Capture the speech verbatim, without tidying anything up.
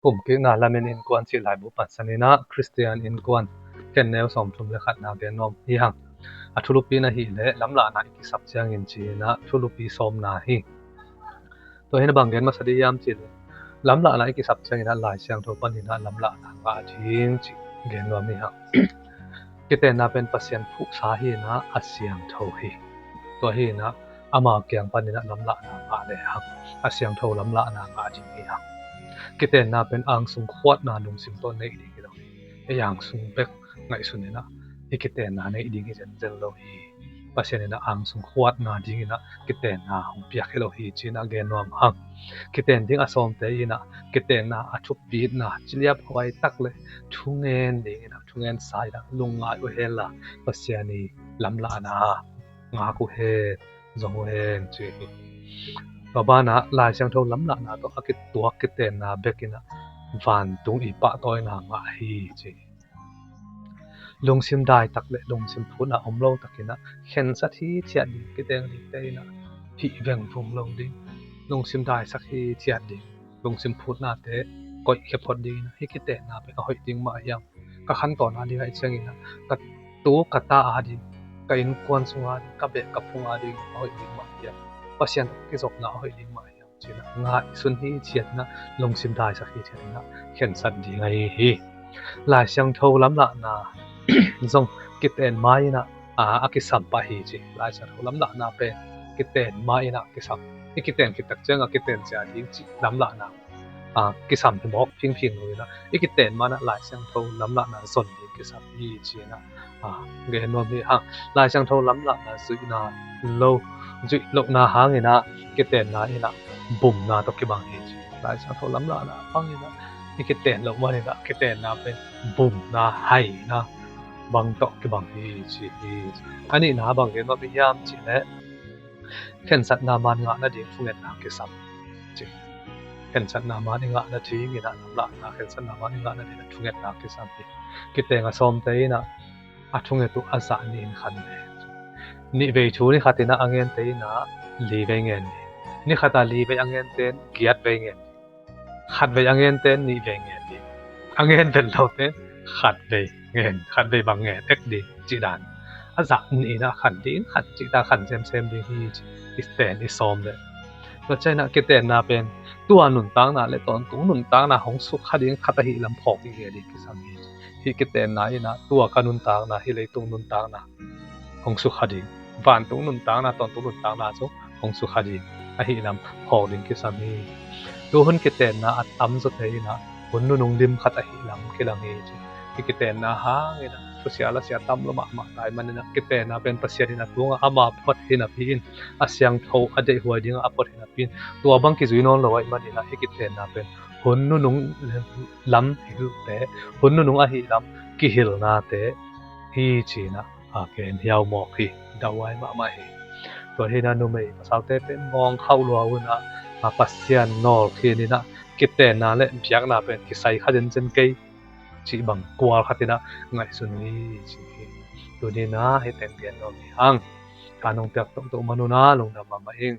Pumkikna lamen innkuan cih laibu pansanin ah Khristian innkuan khen neu sawmthum le khatna gen nuam hi hang. A thulupi na hih leh lamlahna i kisap ciangin ci-in ah thulupi sawmna hi. Tua hi na bang gen masa ding hiam cih leh lamlahna i kisap ciangin ah Lai Siangtho panin ah lamlahna ngah ding cih gen nuam hi hang. Kitenna pen Pasian phuhsa hi-in ah a siangtho hi. Tua hi-in ah amau kiang panin ah lamlahna ngah lehang a siangtho lamlahna ngah ding hi hang. Kitenna pen angsung khuatna lungsim tawh neih ding hi lo hi. Ei angsung bek ngaihsun in ah hih kitenna neih ding hi zenzen lo hi. Pasian in ah angsung khuatna dingin ah kitenna hong piak hi lo hi ci-in ah gen nuam hang. Kiten ding a sawmte in ah kitenna a thupitna ciliap huai tak le thungen dingin ah thungensa in ah lungngai uh hen la Pasian i lamlahna ngak uh hen, zong uh hen ci hi. Tua banah Lai Siangtho lamlahna tawh a kituak kitenna bek in ah vantung i pahtawina ngah hi ci hi. Lungsim daitak le lungsim phutna om lo takin ah khensat hithiat ding, kiteng dingte in ah hih vengvung lo ding, lungsim daisak hithiat ding, lungsim phutnate koihkhia phot dingin ah hih kitenna pen a hoih ding mah hiam? Ka khantawn a ding ahih ciangin ah ka tu ka ta a ding, ka innkuan sung a ding, ka beh ka phung a ding a hoih ding mah hiam? Pasian tawh kizopna a hoih ding mah hiam? Ci-in ah ngaihsun hithiat in ah lungsim daisak hithiat in ah khensat ding ahi hi. Lai Siangtho lamlahna zong kiten ma-in ah a, a kisam pah hi ci. Lai Siangtho lamlahna pen kiten ma-in ah kisam. I kiten khit tak ciang a kiten cia ding cih lamlahna a kisam hi mawk phingphing lo in ah i kiten ma-in ah Lai Siangtho lamlahna zon ding kisam hi ci-in ah a gen nuam hi hang. Lai Siangtho lamlahna zuihna lo, zuih lohna hangin ah kitenna in ah bumna tawh kibang hi ci. Lai Siangtho lamlahna bangin ah i kiten loh manin ah kitenna pen bumna, haina bang tawh kibang hi ci hi. A nihna bang gen nuam i hiam cih leh khensatna man ngah nading thungetna kisam ci. Khensatna man i ngah nadingin ah lamlahna khensatna man i ngah nading ah thungetna kisam hi. Kiteng a sawmte in ah a thunget uh a zah nih in khan ve. Nih vei thu ni khat in ah a ngente in ah li vei ngen ding. Ni khat a li vei a ngente in giat vei ngen ding. Khat vei a ngente in nih vei ngen ding. A ngen ven lote in khat vei ngen, khat vei bang ngen ek ding cih dan. A zah nih in ah khan ding, khan cih ta khan semsem ding hi ci. I ten i sawm leh. Tua ciang in ah kitenna pen tua nuntakna le tawntung nuntakna hong sukha ding khat ahih lam phawk ding hi ding kisam hi. Hih kitenna in ah tua ka nuntakna, hih leitung nuntakna hong sukha ding, vantung nuntakna, tawntung nuntakna cu hong sukha ding ahih lam phawk ding kisam hi. Tuhun kitenna a tamzawte in ah hun nunung lim khat ahih lam kilang hi ci. Hih kitenna hangin ah thusia lasia tam lo mahmah tai manin ah kitenna pen Pasian in a tungah ama phot hi napi in, a siangtho a deihhuai dingah a phot hi napi in, tua bang kizui nawn lo ahih manin ah hih kitenna pen hun nunung lam hilhte, hun nunung ahih lam kihilhnate hi ci-in ah a gen hiau mawk hi. Dauhuai mahmah hi. Tua hi in ah numei pasalte pen ngawng khauh lua un ah, a Pasian nawlkhin in ah kitenna le biakna pen kisai kha zenzen kei cih bang kual khat in ah ngaihsun ni ci hi. Tuni in ah hih teng gen nuam hi hang. Ka nong piak toktok man un ah lungdam mahmah ing.